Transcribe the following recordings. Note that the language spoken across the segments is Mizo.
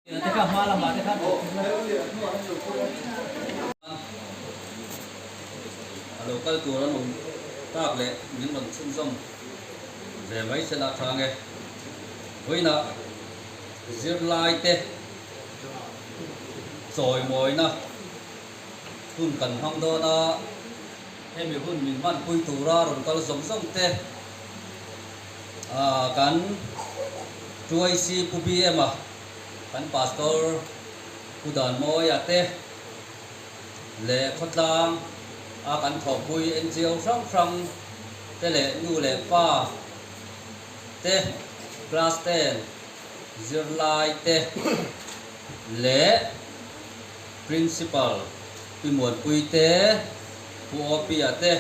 A lo kal tur an awm tak leh min rawn chhunzawm ve mai se la tha nge. Vawiinah zirlaite chawimawina hun kan hmang dawn a, hemi hun min hmanpui tura rawn kal zawng zawng te kan TYC Pu BM a, kan Pastor Pu Danmawia te leh khawtlang a kan thawhpui NGO hrang hrang te leh nu leh pa te, class ten zirlai te leh Principal Pi Muanpui te, Pu Opia te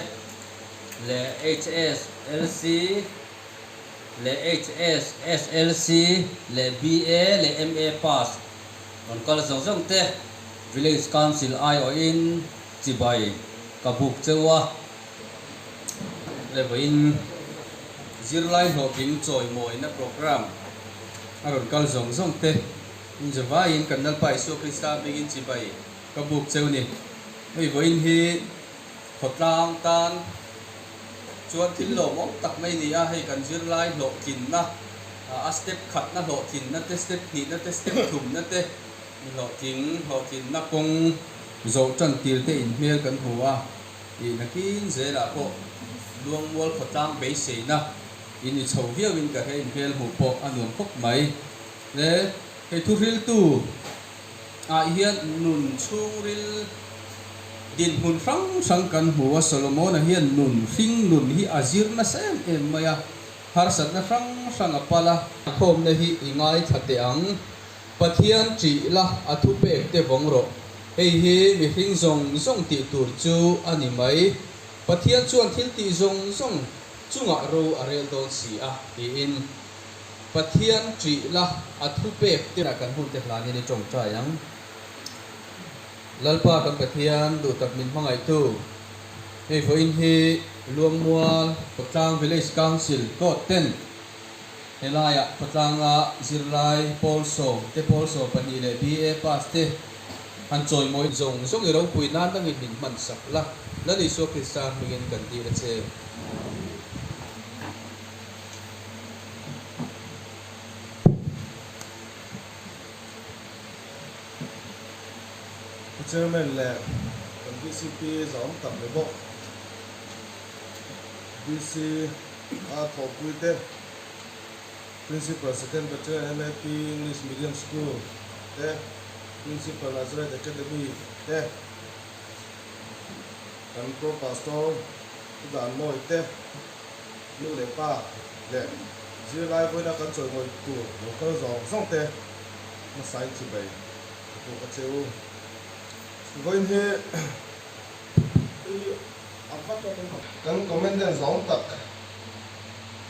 leh HSLC leh HS, SLC leh BA leh MA pass rawn kal zawng zawng te Village Council aiawhin chibai ka buk cheu a. Leh vawiin zirlai hlawhtling chawimawina programme a rawn kal zawng zawng te inzavaiin kan Lalpa Isua Krista hmingin chibai ka buk cheu ni. Hei vawiin hi khawtlang tan chuan thil lawmawm tak mai a ni a, hei kan zirlai hlawhtlinna a step khatna hlawhtlinna te, step hnihna te, step thumna te hlawhtling hlawhtlinna kawng zawh tan tir te inhmel kan hmu a. Tih nakin zelah pawh Luangmual khawtlang beiseina in i chho viauin ka hre inhmel hmuh pawh a nuam khawp mai. Le hei thuhriltu ah hian nun chhungril dinhmun hrang hrang kan hmu a, Solomona hian nun hring nun hi a zir nasa em em mai a, harsatna hrang hrang a pal a. Khawmna hi i ngaithla teh ang. Pathian ṭih la a thupek te vawng rawh. Hei hi mihring zawng zawng tih tur chu a ni mai. Pathian chuan thil tih zawng zawng chungah ro a rel dawn si a, tiin Pathian ṭih la a thupek te. Kan hun te hlanin i ṭawngṭai ang. Lalpa kan Pathian duhtak min hmangaihtu, hei vawiin hi Luangmual Khawtlang Village Council court ten Helaiah khawtlanga zirlai pawl sawm te, pawl 12 leh BA pass te han chawimawi zawng zawng i ropui nan dangin min hman sak la, Lal Isua Krista hmingin kan dil a che. Pu Chairman leh kan VCP zahawm tak ni bawk DC a thawhpui te, Principal Second Battalion MAP English Medium School te, Principal Nazareth Academy te, kan Pro Pastor Pu Danmawi te, nu leh pa leh zirlai vawiina kan chawimawi tur lo kal zawng zawng te hmasain chibai ka puk a che u. Vawiin hi Kan Commandant zawng tak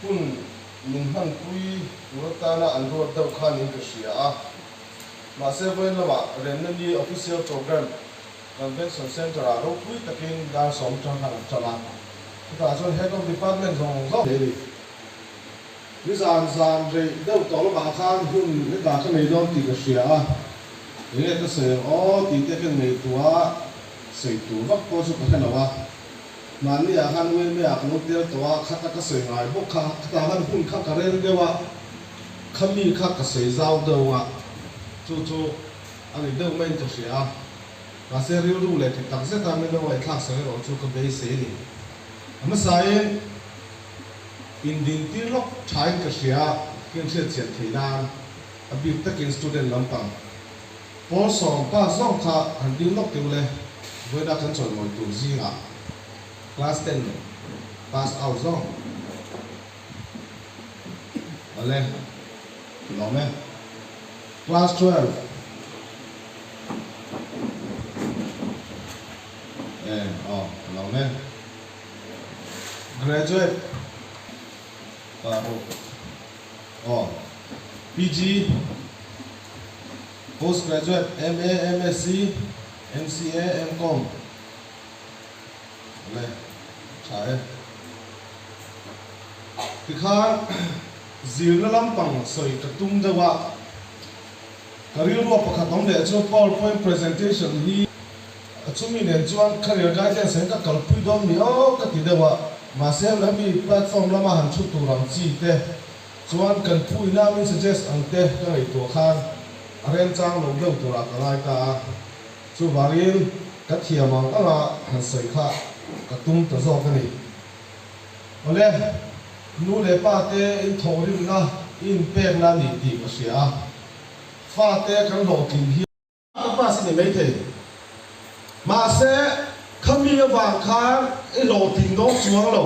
hun min hmanpui tur atana an ruat deuh khan in ka hria a. Mahse vawiin lamah Remna Ni Official Programme Convention Centre ah ropui takin dar sawm tang khan an tan a. Chutah chuan Head of Department zawng zawng nei a ni. Nizan zan rei deuh tawh lamah khan hun hetah ka nei dawn tih ka hria a. Enge ka sawi ang aw tih te ka ngaihtuah a. Sawi tur vak pawh chu ka hre lo a, mahni ah khan UMA ah ka lo tel tawh a, khata ka sawi ngai bawk kha, khatah khan hun kha ka rel deuh a, kha mi kha ka sawi zau deuh a, chu chu a ni deuh maiin ka hria a, mahse rilru leh ti tak zet a min lo ngaihthlak sak erawh chu ka beisei a ni. A hmasain indintir lawk thain ka hria a, ka inhriat chian theih nan a bik takin student lampang Pawl sawm pa zawng kha han ding lawk tih ule, vawiina kan chawimawi tur zingah class ten pass out zawng awle lawm e. Class 12 e aw ka lawm e. Graduate paruk aw PG. Post Graduate, MA, MSc, MCA, MCom le tha e. Tikhan zirna lampang sawi ka tum deuh a, Ka rilrua pakhat awm leh chu powerpoint presentation hi chumi nen chuan career guidelines hian ka kalpui dawn ni aw ka ti deuh a, mahse hemi platform lama han chhut tur ang chi te chuan kan pu ina min suggest ang te ka ngaihtuah khan a remchang lo deuh turah ka ngai ta a, chuvangin ka thiam ang anga han sawi kha ka tum ta zawk a ni. Awle, nu leh pa te inthawhrimna i inpekna a ni tih ka hria a, fate kan hlawhtlin hian. Ka pass i ni maithei. Mahse, khami avang khan i hlawhtling dawn chuang lo.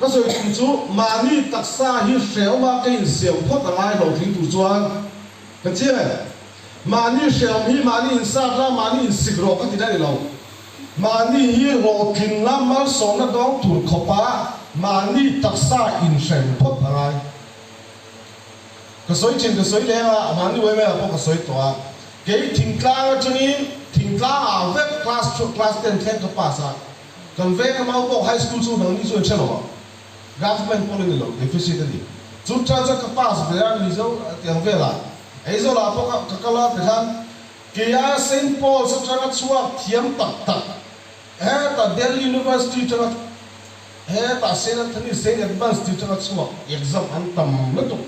Ka sawi tum chu mahni taksa hi hrehawma ka insiam phawt a ngai hlawhtling tur chuan ka chiang em? Mahni hrehawm hi mahni insat la, mahni insik rawh ka ti na ni lo. Mahni hi hlawhtling la malsawmna dawng tur khawpa mahni taksa inhrem phawt a ngai. Ka sawi thin, ka sawi leng a, mahni uaimai ah pawh ka sawi tawh a. Kei thingtlang atangin thingtlang ah vek class chu class ten thleng ka pass a. Kan veng a mau pawh high school chu nangni chu an hre lo a. Government pawh la ni lo, deficit a ni. Chu tan chuan ka pass ve a, Mizo tiang velah Aizawl ah pawh ka kal a tikhan Keia Saint Paul's atanga chhuak thiam tak tak, heta Delhi University atanga heta Saint Anthony, Saint Edmunds tih atanga chhuak exam an tam lutuk.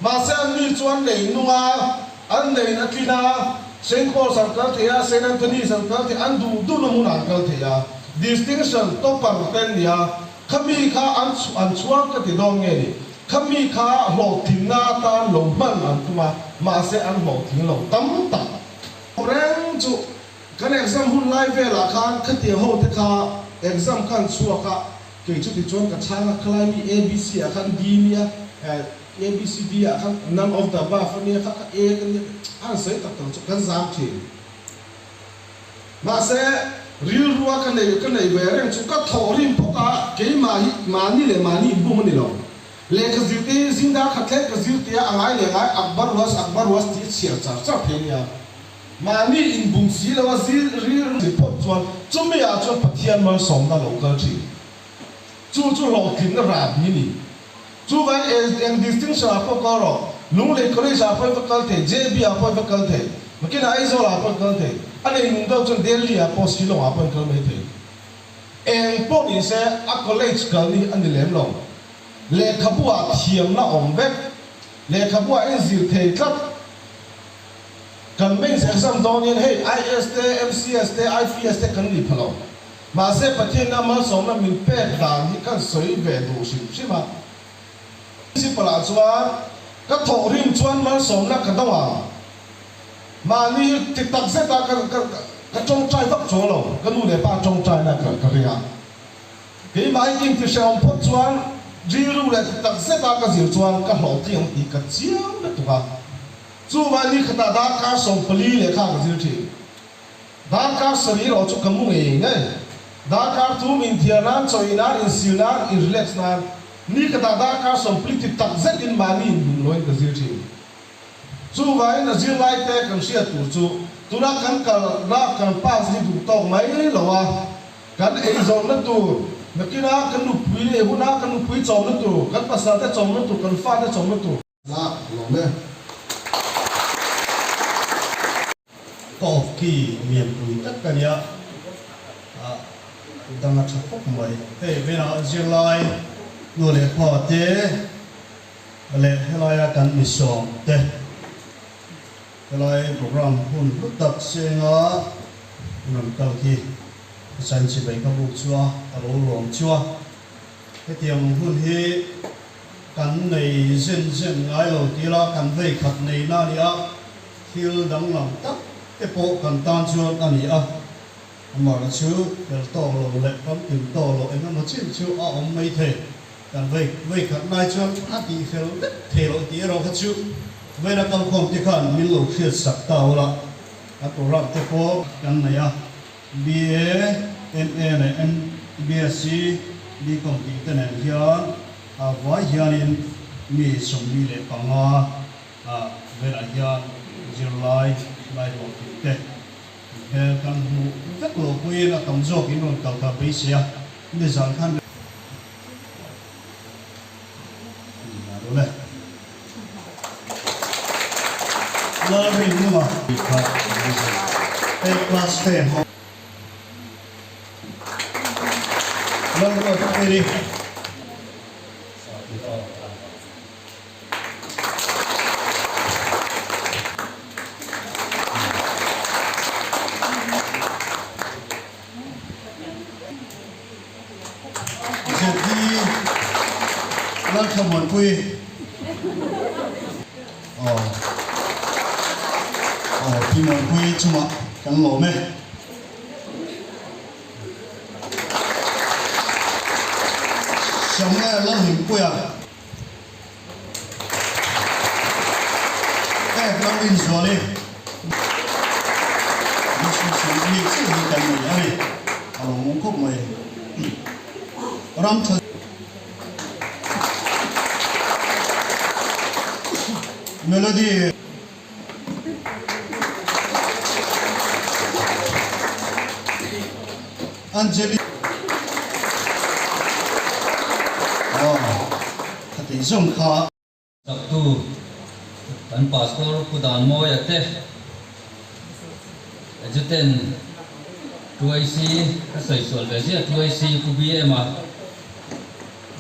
Mahse anni chu an nei nung a, an neiin a tlin a, Saint Paul's an kal thei a, Saint Anthony's an kal thei a, an duh duhna hmunah an kal thei a. Distinction topper te an ni a, khami kha an an chhuang ka ti dawn nge ni? Khami kha hlawhtlinna atan lo hman an tum a, mahse an hlawhtling lo tam tak. Reng chu kan exam hun lai velah khan khatiang ho te kha exam khan chhuak a, kei chu tichuan ka chhang a, khalai mi ABC ah khan D nia, ABCD ah khan none of the above a nia, kha kha A ka nia, a han sawi tak tak chu kan zam thin. Mahse, rilrua ka nei ka nei ve reng chu ka thawh rim phawt a, keimah hi mahni leh mahni inbum a ni lo. Lehkha zirte hi zingdar khat thleng ka zir tia a ngai leh ngai Akbar was Akbar was tih chhiar char char thei a nia. Mahni inbum si lo a zir rilru zir phawt chuan chumi ah chuan Pathian malsawmna lo kal thin. Chu chu hlawhtlinna rah bi a ni. Chuvang eng distinction ah pawh kal rawh, Lunglei College ah pawh i va kal thei, JB ah pawh i va kal thei, Makina Aizawl ah pawh i kal thei, a nei nung deuh chuan Delhi ah pawh Shillong ah pawh i kal mai thei. Eng pawh ni se a college kal ni a ni lem lo. Lehkhabu ah thiamna awm vek, lehkhabu ah inzir thei tlat. Kan mains exam dawn hian hei IAS te, MCS te, IPS te kan ni pha lo. Mahse Pathianna malsawmna min pek dan hi kan sawi ve duh hrim hrim a. Principal ah chuan ka thawh rim chuan malsawmna ka dawng ang. Mahni ti tak zet a ka ka ka tawngtai vak chuang lo, ka nu leh pa tawngtai na ka ka ring a. Keimah hi intihrehawm phawt chuan rilru leh ti tak zet a ka zir chuan ka hlawhtling ang tih ka chiang lutuk a. Chuvang ni khatah darkar 14 lehkha ka zir thin. Darkar sarih erawh chu ka mu ngei ngei. Darkar thum inthiar nan, chawi nan, insil nan, in relax nan, ni khatah darkar 40 ti tak zetin mahni inbum loin ka zir thin. Chuvangin a zirlai te kan hriat tur chu tuna kan kalna kan pass hi duh tawk mai lo a, kan eizawnna tur, nakina kan nupui leh huna kan nupui chawmna tur, kan pasal te chawmna tur, kan fate chawmna tur. La lawm e. Ka off key lianpui tak ka nia, a dang a tha khawp mai. Hei velah zirlai nu leh pa te leh helaia kan misawm te helai program hun hlu tak senga rawn kal khi ka chanchibei ka buk chu a, ka lo lawm chu a. Hetiang hun hi kan nei zen zen ngai lo ti ila kan vei khat nei na a ni a, thil danglam tak te pawh kan tan chuan a ni a. Amara chu fel tawk lo leh famkim tawk lo eng emaw chin chu a awm mai thei. Kan vei vei khat lai chuan a tih fel vek thei loh tih erawh kha chu veina kalkhawm te khan min lo hriat sak ta ula, kan program te pawh kan nei a. BA, MA leh MBSc, BCom tih te nen hian a vai hianin mi 45 velah hian zirlai laihlawh tih te hmel kan hmuh vek loh pawhin a tam zawkin rawn kal ta beisei a, nizan khan Ni ngai lo le. Lalrinnunga. A class te ho. Lalruatpui. ZD Lalthlamuanpui aw aw Pi Muanpui chungah kan lawm e. Samuel Lalhimpuia. F Lalrinzuali. District mi chiah hi kan nei a ni. A lo mung khawp mai. Ram tha. Melody. Anjali Aw khati zawng kha. Chaktu kan Pastor Pu Danmawia te Adjutant 2AC ka sawi sual ve ziah 2AC Pu BM a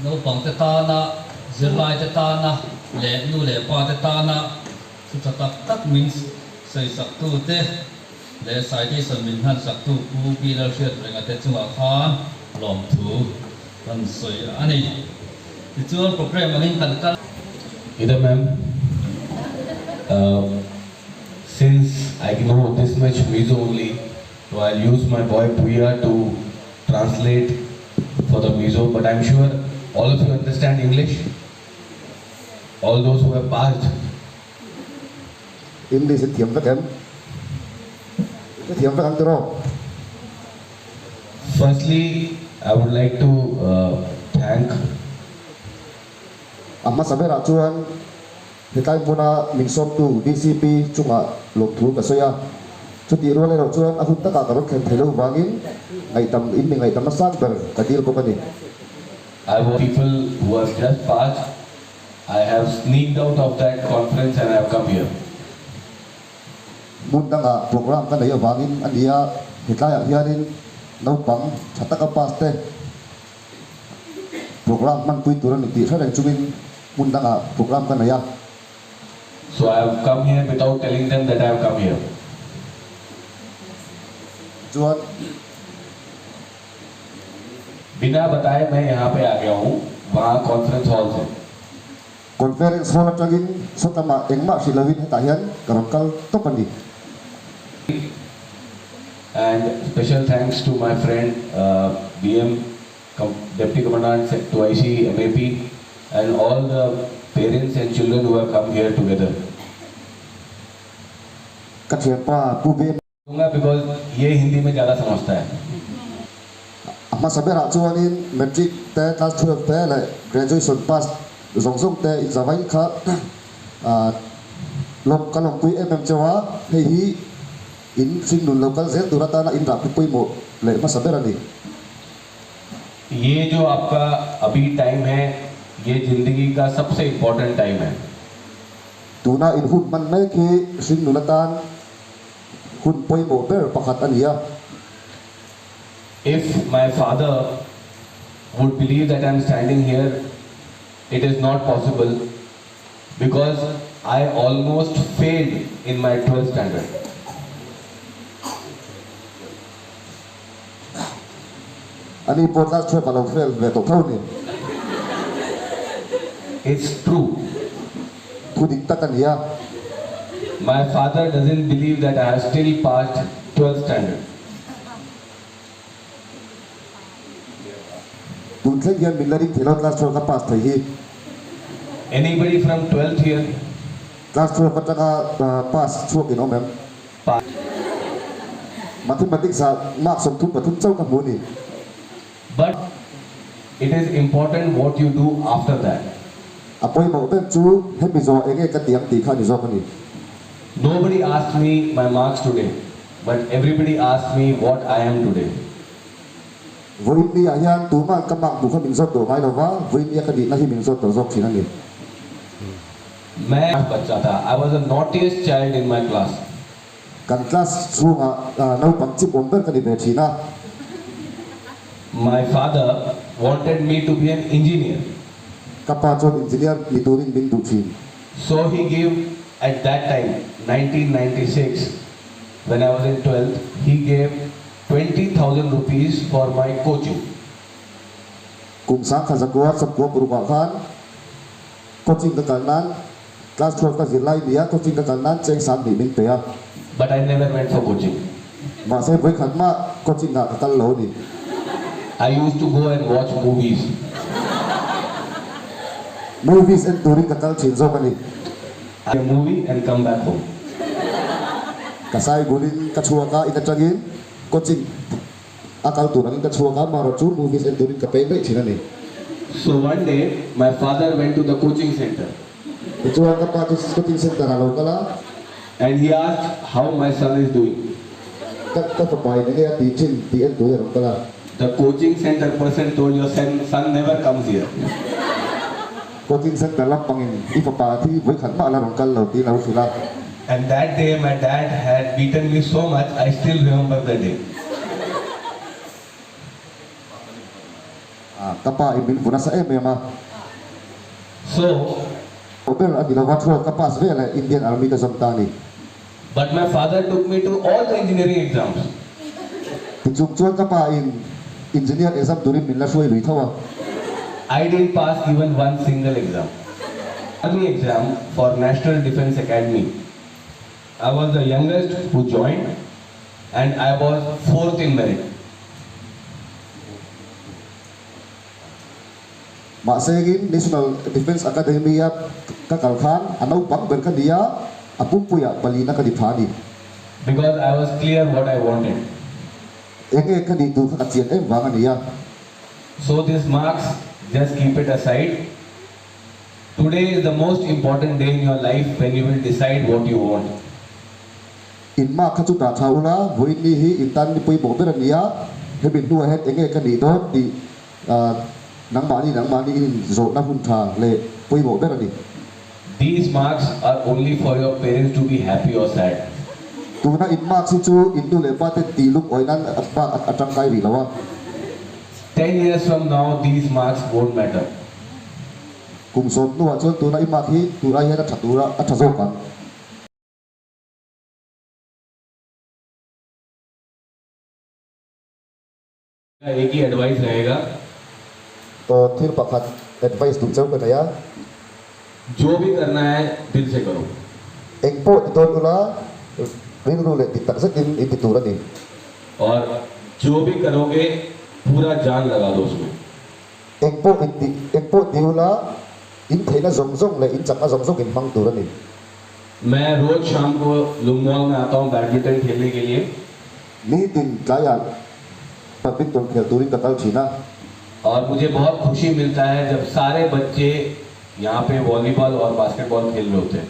naupang te tana zirlai te tana leh nu leh pa te tana Thu tha tak tak min sawisaktu te leh citation min hnansaktu Pu Pi Lalhriatrenga te chungah khan lawmthu kan sawi a ni. Tichuan program angin kan kal. Ida ma'am, since I know this much Mizo only, so I'll use my boy Puia to translate for the Mizo, but I'm sure all of you understand English. All those who have passed. English in thiam vek em? Ka thiam vek ang tiraw? Firstly, I would like to thank. A hmasa berah chuan hetlai hmuna min sawmtu DCP chungah lawmthu ka sawi a. Chutih rual erawh chuan a hun takah ka rawn thlen thei lo vangin ngaihdam in mi ngaihdam a sang ber ka dil bawk a ni. I was people who have just passed, I have sneaked out of that conference and I have come here. Hmun dangah program ka nei avangin a ni a, hetlaiah hianin naupang tha taka pass te program hmanpui tur a ni tih hre reng chungin hmun dangah program ka nei a. So I have come here without telling them that I have come here. Chuan. बिना बताए मैं यहाँ पे आ गया हूँ वहाँ conference hall से। Conference hall atangin sawtlamah engmah hrih lovin hetah hian ka rawn kal tawp a ni. And special thanks to my friend BM Deputy Commandant 2IC MAP and all the parents and children who have come here together. Ka thianpa Pu BM. दूंगा because ये हिंदी में ज्यादा समझता है। A hmasa berah chuanin Matric te, Class 12 te leh Graduation pass zawng zawng te inzavain kha lawm ka lawmpui em em cheu a, hei hi in hringnun lo kal zel tur atana in rahpui pawimawh leh hmasa ber a ni. ये जो आपका अभी time है ये जिंदगी का सबसे important time है। Tuna in hun hman mek hi hringnun atan Hun pawimawh ber pakhat a ni a. If my father would believe that I am standing here, it is not possible because I almost failed in my 12th standard. Ani pawh class 12 a lo fail ve tawh tho ni. It's true. Thu dik tak a ni a. My father doesn't believe that I have still passed 12th standard. Tun thleng hian min la ring thei lo class 12 ka pass thei hi. Anybody from 12th here? Class 12 atanga pass chhuak in awm em? Mathematics ah mark 33 chauh ka hmu a ni. But it is important what you do after that. A pawimawh ber chu hemi zawh eng nge ka ti ang tih kha a ni zawk a ni. Nobody asked me my marks today, but everybody asked me what I am today. Vawiin ni ah hian tuman ka mark duh kha min zawt duh ngai lo va, vawiin nia ka nihna hi min zawt tawh zawk thin a ni. मैं बच्चा था I was the naughtiest child in my class. Kan class chhungah naupang chip awm ber ka ni ve thin a. My father wanted me to be an engineer. Ka pa chuan engineer ni turin min duh thin. So he gave at that time 1996 when I was in 12th he gave 20,000 rupees for my coaching. Kum 1996 ah khan coaching ka kal nan class 12 ka zir lai nia coaching ka kal nan cheng 20,000 min pe a. But I never went for coaching. Mahse vawikhat mah coaching ah ka kal lo a ni. I used to go and watch movies. Movies en turin ka kal thin zawk a ni. A movie and come back home. Ka sai bulin ka chhuak a, in atangin coaching a kal tur angin ka chhuak a, marawh chu movies en turin ka peng daih thin a ni. So one day my father went to the coaching center. Tichuan ka pa chu coaching center ah lo kal a. And he asked how my son is doing. Ka ka fapa in enge a tih thin tih en turin a rawn kal a. The coaching center person told your son never comes here. Coaching center lampangin i fapa thi vawikhat mah la rawn kal lo tiin a lo hrilh a. And that day my dad had beaten me so much I still remember the day. Ka pa in min vu nasa em em a. So. Ber a ni lova thuak ka pass vel eh Indian Army ka zawm ta a ni. But my father took me to all the engineering exams. Tichung chuan ka pa in engineer exam turin min la hruai lui tho a. I didn't pass even one single exam. Army exam for National Defence Academy. I was the youngest who joined and I was fourth in merit. Mahse engin National Defence Academy a ka kal khan a naupang ber ka ni a, a pumpuiah palina ka ni pha a ni. Because I was clear what I wanted. Enge ka nih tur kha ka chian em vang a ni a. So this marks just keep it aside. Today is the most important day in your life when you will decide what you want. In mark kha chu dah tha ula, vawiin ni hi in tan ni pawimawh ber a ni a, hemi hnuah hian enge ka nih dawn tih nangmahni nangmahni in zawhna hun tha leh pawimawh ber a ni. These marks are only for your parents to be happy or sad. Tuna in marks hi chu in nu leh pa ten tih lung awih nan bak a tangkai rih lo a. 10 years from now these marks won't matter. Kum 10 hnuah chuan tuna i mark hi tur ai hian a tha tur a, a tha zawk ang. एक ही advice रहेगा। Aw thil pakhat advice duh chauh ka nei a. जो भी करना है दिल से करो। Eng pawh ti dawn ula rilru leh dik tak zetin in ti tur a ni. और जो भी करोगे पूरा जान लगा दो उसमें। Eng pawh in ti eng pawh ti ula in theihna zawng zawng leh in chakna zawng zawng in hmang tur a ni. मैं रोज शाम को लुंगमॉल में आता हूँ बैडमिंटन खेलने के लिए। Nitin tlaiah badminton khel turin ka kal thin a. और मुझे बहुत खुशी मिलता है जब सारे बच्चे यहाँ पे वॉलीबॉल और बास्केटबॉल खेल रहे होते हैं।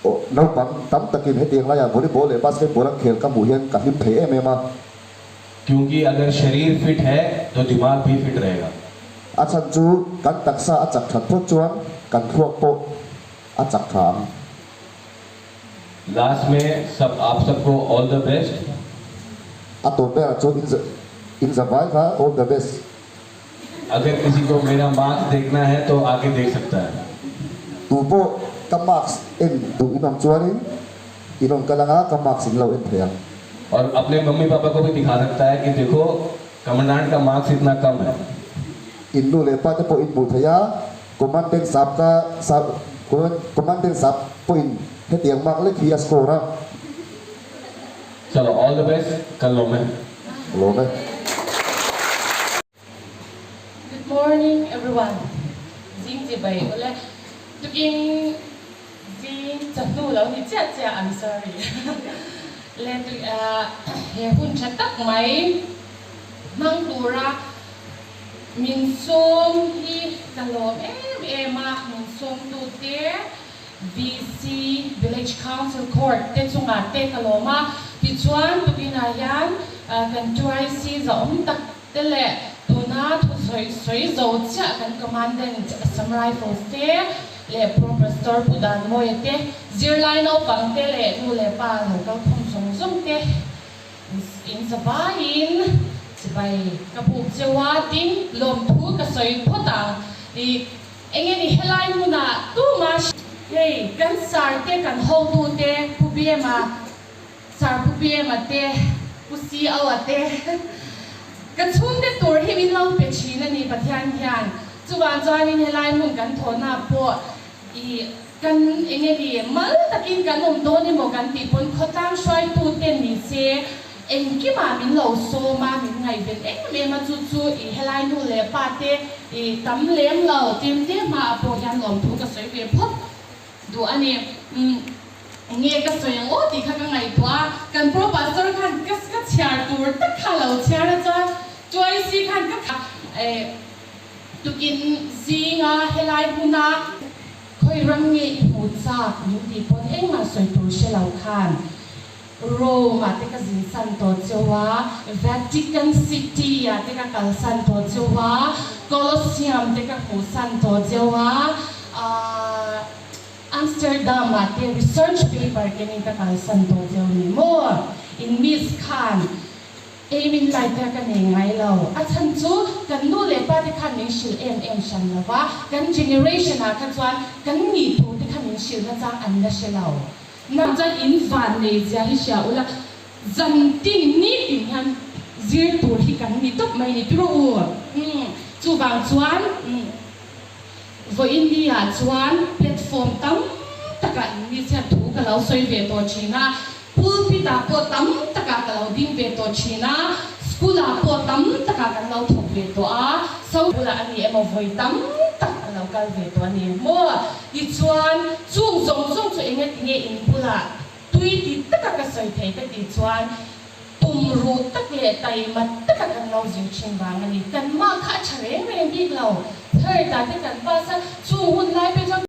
Aw, naupang tam takin hetiang laiah volleyball leh basketball an khel ka hmuh hian ka hlim thei em em a. क्योंकि अगर शरीर फिट है तो दिमाग भी फिट रहेगा। A chhan chu kan taksa a chak that phawt chuan kan thluak pawh a chak tha ang. Last में सब आप सबको all the best. A tawp berah chuan in zavai kha all the best. अगर किसी को मेरा marks देखना है तो आके देख सकता है। Tu pawh ka marks en duh in awm chuanin in rawn kal anga ka marks in lo en thei ang. और अपने मम्मी पापा को भी दिखा सकता है कि देखो कमांडेंट का मार्क्स इतना कम है। In nu leh pa te pawh in hmuh thei a, commandant sap ka sap commandant sap pawhin hetiang mark lek hi a score a. चलो all the best, कल लो मैं। Lawm e. Good morning everyone. Zing chi bai ule. Tukin zing chahnu lo ni chiah chiah I'm sorry. Le tu he hun tha tak mai hmang tura min sawm hi ka lawm em em a, min sawm tu te VC Village Council Court te chungah te ka lawm a. Tichuan tukinah hian kan 2IC zahawm tak te leh tuna thu sawi sawi zo chiah kan Commandant Assam Rifles te leh Pro Pastor Pu Danmawia te, zirlai naupang te leh nu leh pa lo kal khawm zawng zawng te in zavaiin chibai ka buk cheu a, tin lawmthu ka sawi phawt ang. I enge ni helai hmunah tuma hei kan sir te kan hotu te Pu Biema Sir Pu Biema te Pu CO-a te ka chhungte tur hi min lo pe thin a ni Pathian hian chuvang chuanin helai hmun kan thawhna pawh i kan enge ni mal takin kan awm dawn emaw kan tih pawn khawtlang hruaitu te ni se Engkimah min lo sawm a, min ngaihven em em a, chu chu i helai nu leh pa te i tam lem lo tim te hmaah pawh hian lawmthu ka sawi ve phawt duh a ni. Umm enge ka sawi ang aw tih kha ka ngaihtuah a, kan pro pastor khan ka ka chhiar tur tak kha a lo chhiar a chuan Tuaisi khan ka eh tukin zinga helai hmuna khawi ram nge i hmu chak min tih pawn engmah sawi tur hre lo khan Rome ah te ka zin san tawh cheu a, Vatican City ah te ka kal san tawh cheu a, Colosseum te ka hmuh san tawh cheu a, ahh Amsterdam ah te research paper kenin ka kal san tawh cheu ni maw? In miss khan ei min lai te ka nei ngai lo. A chhan chu kan nu leh pa te khan min hrilh em em hran lo va, kan generation ah kha chuan kan nih tur te kha min hrilh nachang an la hre lo. Nang chuan in van nei zia hi hria ula, zan tin ni tin hian zir tur hi kan ni tawp mai ni tiro u. Umm chuvang chuan umm vawiin ni ah chuan platform tam takah in ni chian thu ka lo sawi ve tawh thin a, pulpit ah pawh tam takah ka lo ding ve tawh thin a, school ah pawh tam takah kan lo thawk ve tawh a, so bulah a ni emaw vawi tam tak ka lo kal ve tawh a ni maw. Tichuan, chung zawng zawng chu eng ati nge in bulah tui ti taka ka sawi thei ka tih chuan tum ruh tak leh taima taka kan lo zir thin vang a ni. Kan mah kha a tha reng reng bik lo. Third ah te kan pass a, chung hun lai pawh chuan.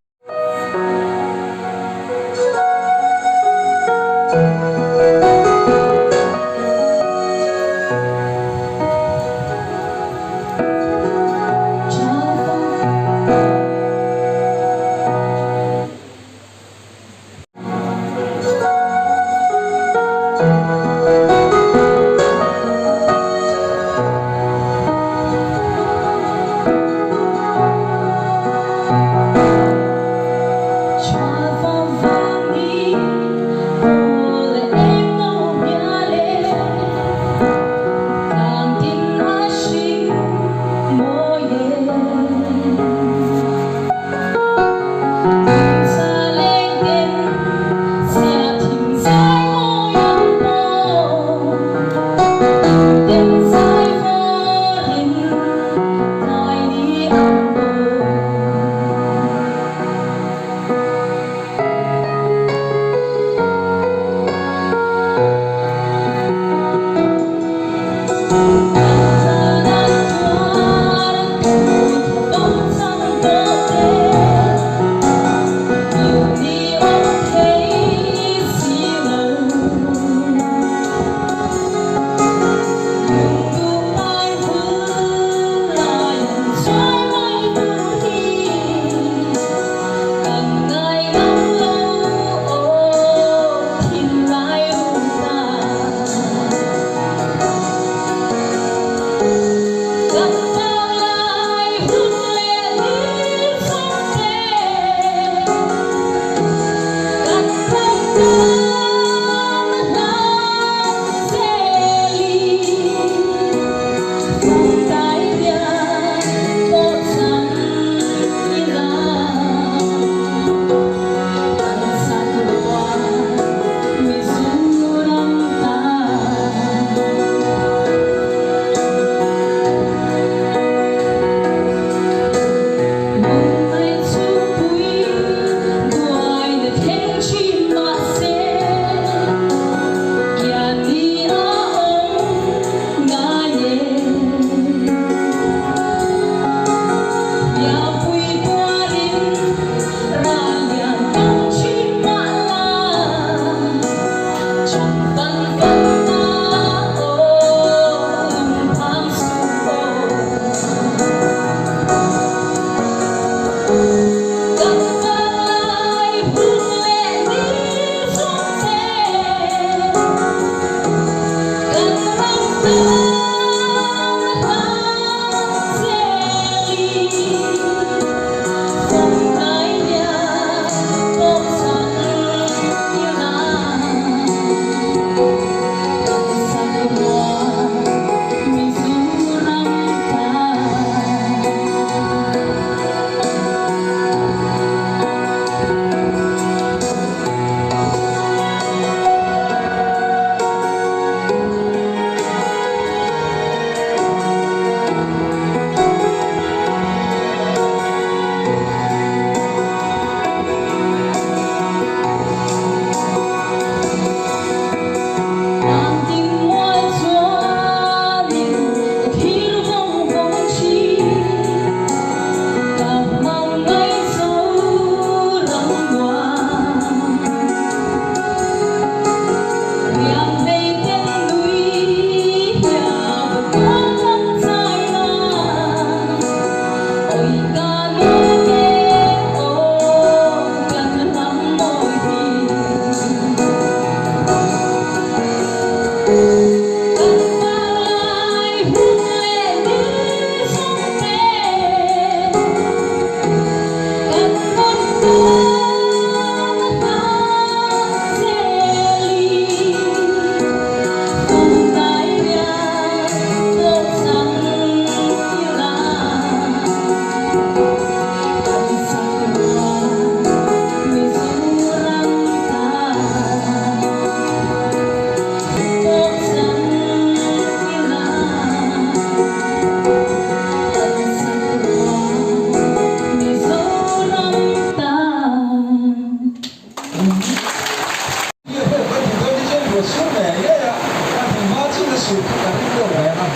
Ruah sur ve iai a, a hlim hma chin a sur kha ka ring deuh reng a.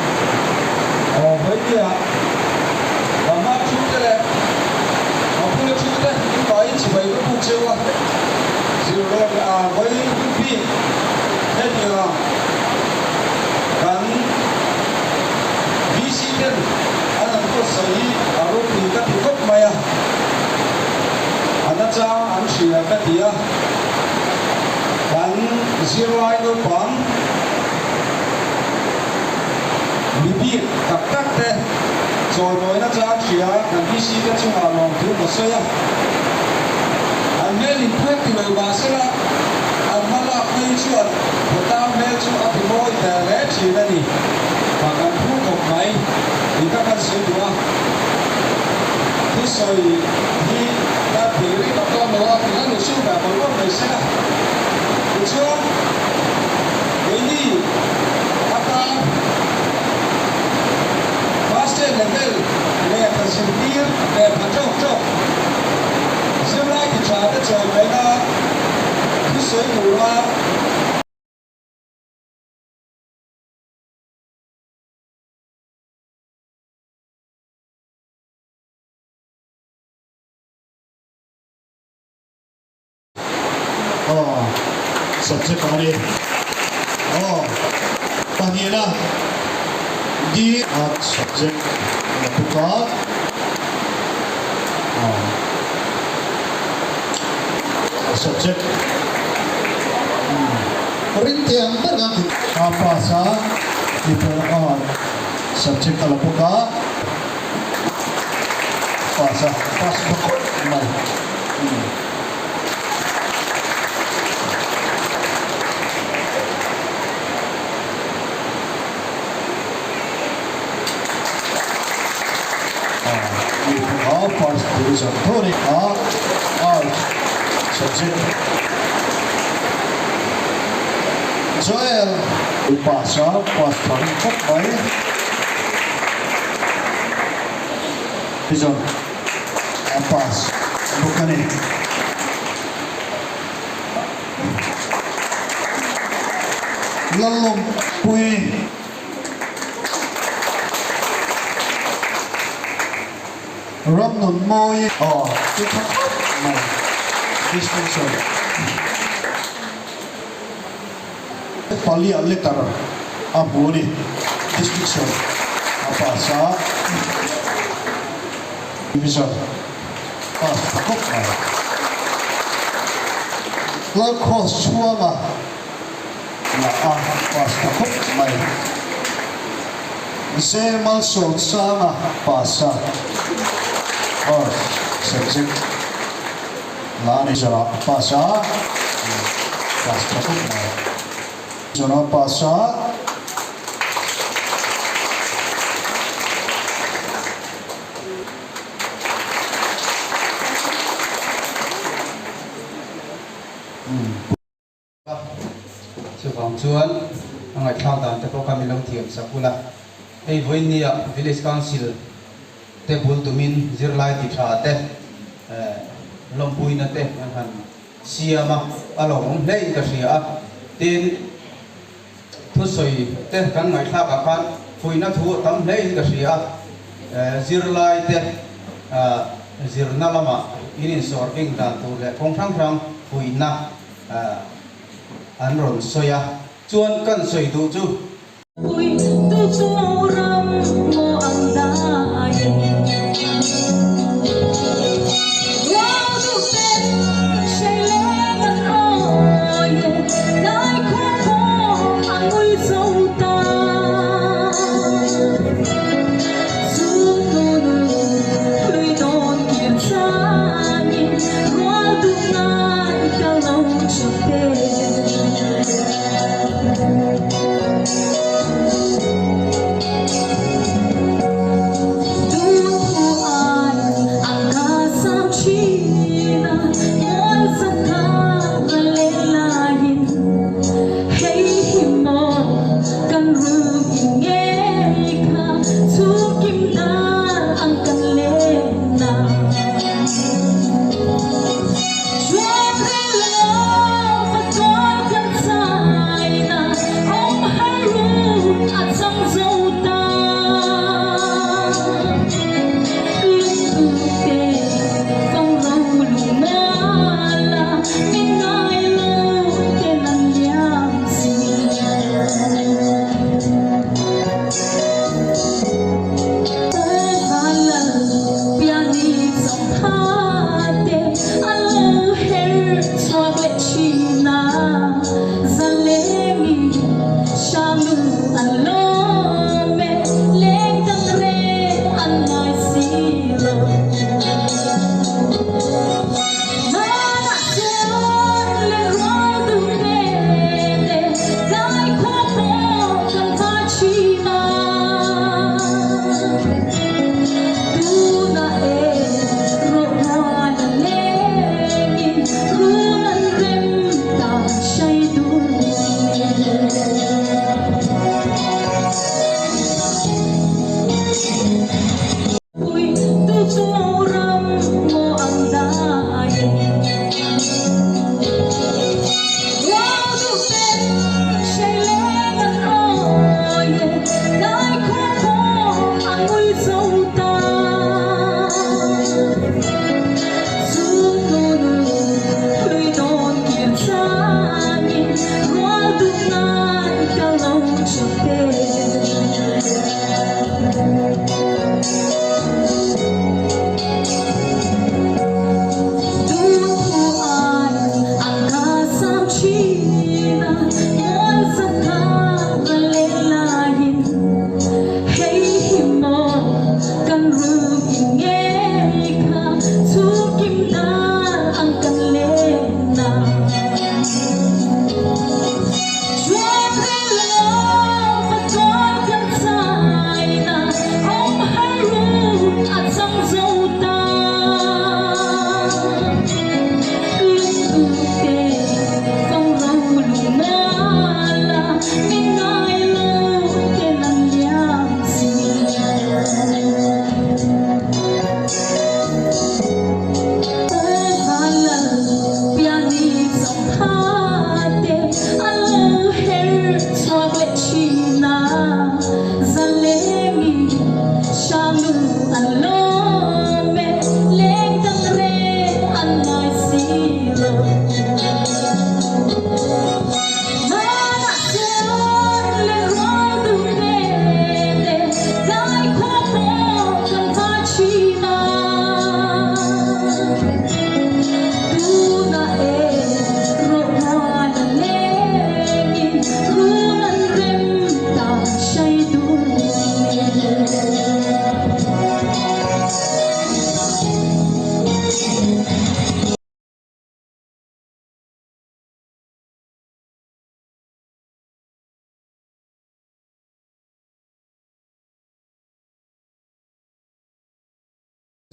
Aw vawinia ka hma thu te leh ka bula thu te in vaiin chibai ka buk cheu a, zirlawm a vawi hun bik hetiang ang kan VC ten an han buatsaih hi a ropui ka ti khawp mai a, a nachang an hria ka ti a. Kan zirlai naupang mi bik tak tak te chawimawina chang hria kan VC te chungah lawmthu ka sawi a. An hmel inphek ti lo mah sela an hma lak phei chuan khawtlang hmel chu a ti mawi ve hle thin a ni. Fak an phu khawp mai tih ka kan sawi duh a. Thusawi hi ka ti rih tak dawn lo a, ti hlan lo sum dah mawlh mawlh mai se la. Tichuan, keini atan class ten level lehkha zirtir lehkha tawk tawk zirlai ti tha te chawi mai nan thusawi tura. Aw subject a ni. Aw pahnihna D art subject a la bawk a. Aw subject rin thei ang ber khan a pass a people art subject a la bawk a. Pass a pass bawk khawp mai. A first division tho ni a art subject Joel pass a pass tha ring khawp mai division a pass bawk a ni. Lalawmpui. Ramnunmawi. Aw chu tha khawp mai distinction. Palia letter a hmu a ni distinction a pass a division pass tha khawp mai. Lalcross chhuanga lah a pass tha khawp mai. Zemalsawnsanga pass a first subject la a ni. Zara pass a pass tha khawp mai. Zara pass a. Chuvang chuan a ngaihthlak dan te pawh kha min lo thiam sak ula. Hei vawiinnia Village Council te bul tumin zirlai ti tha te lawmpuina te an han siam a, a lawmawm hle in ka hria a. Tin, thusawi te kan ngaihthlak ah khan fuihna thu a tam hle in ka hria a. Zirlai te zirna lamah in insawr bing dan tur leh kawng hrang hrang fuihna an rawn sawi a. Chuan kan sawi duh chu.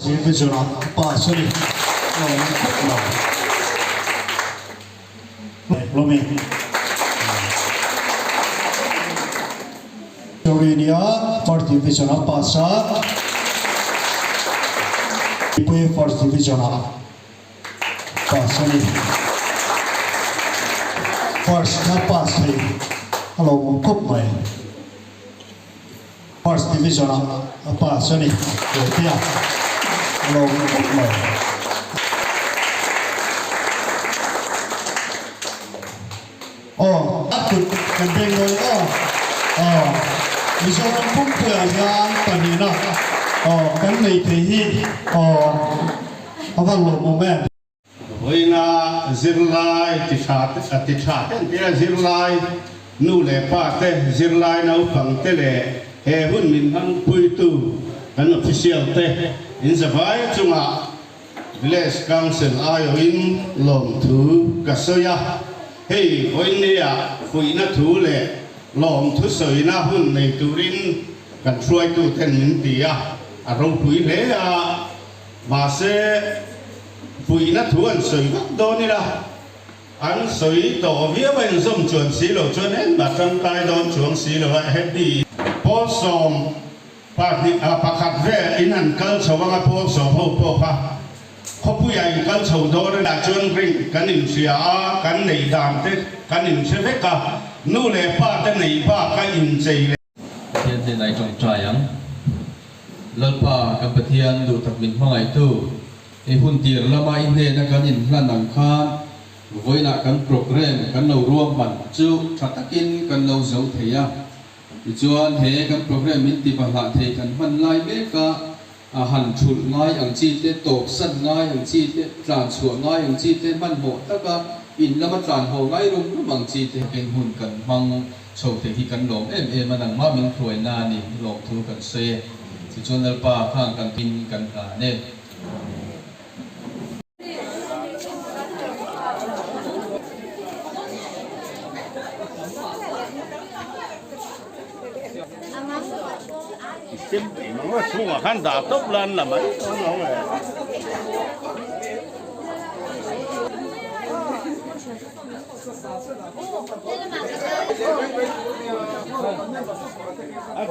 Division ah a pass a ni. A awm khawp mai. Lawmi. Nia First Division a pass a. Mipui First Division ah pass a ni. First a pass thei a lo awm khawp mai. First Division ah a pass a ni Puitea a lo awm khawp mai. Aw a kut kan beng dawn aw aw Mizoram pumpuiah hian pahnihna aw kan nei thei hi aw a van lawmawm em. Vawiina zirlai ti tha ti tha ten tia zirlai nu leh pa te, zirlai naupang te leh he hun min hmangpuitu kan official te inzavai chungah Village Council aiawhin lawmthu ka sawi a, hei vawinia fuihna thu leh lawmthu sawina hun nei turin kan hruaituten min ti a, a ropui hle a, mahse fuihna thu an sawi vak dawn ila, an sawi tawh viau a inzawm chuan si lo chuan engmah tangkai dawn chuang si lo a, happy. Pawl sawm Pahnih ah pakhat vel in an kal chho anga pawl sawm ho pawh kha khawpuiah in kal chho dawn a nih chuan ring kan inhria a, kan neih dan te kan inhre vek a, nu leh pa te neih bak a inchei leh. Pathian hnenah i tawngtai ang. Lalpa kan Pathian duhtak min hmangaihtu, i hun tir lama i hnena kan inhlan ang khan vawiinah kan programme kan lo ruahman chu tha takin kan lo zo thei a. Tichuan, he kan programme min ti bahlah thei kan hman lai mek a, a han thulh ngai ang chi te, tawp san ngai ang chi te, tlan chhuah ngai ang chi te, hmanhmawh taka in lama tlan haw ngai rum rum ang chi te keng hun kan hmang chho thei hi kan lawm em em a, nangmah min hruai na a ni, lawmthu kan sawi e. Tichuan Lalpa khang kan pin kan hlan e. Chhungah khan dah tawp lan la mai dawn lo le. A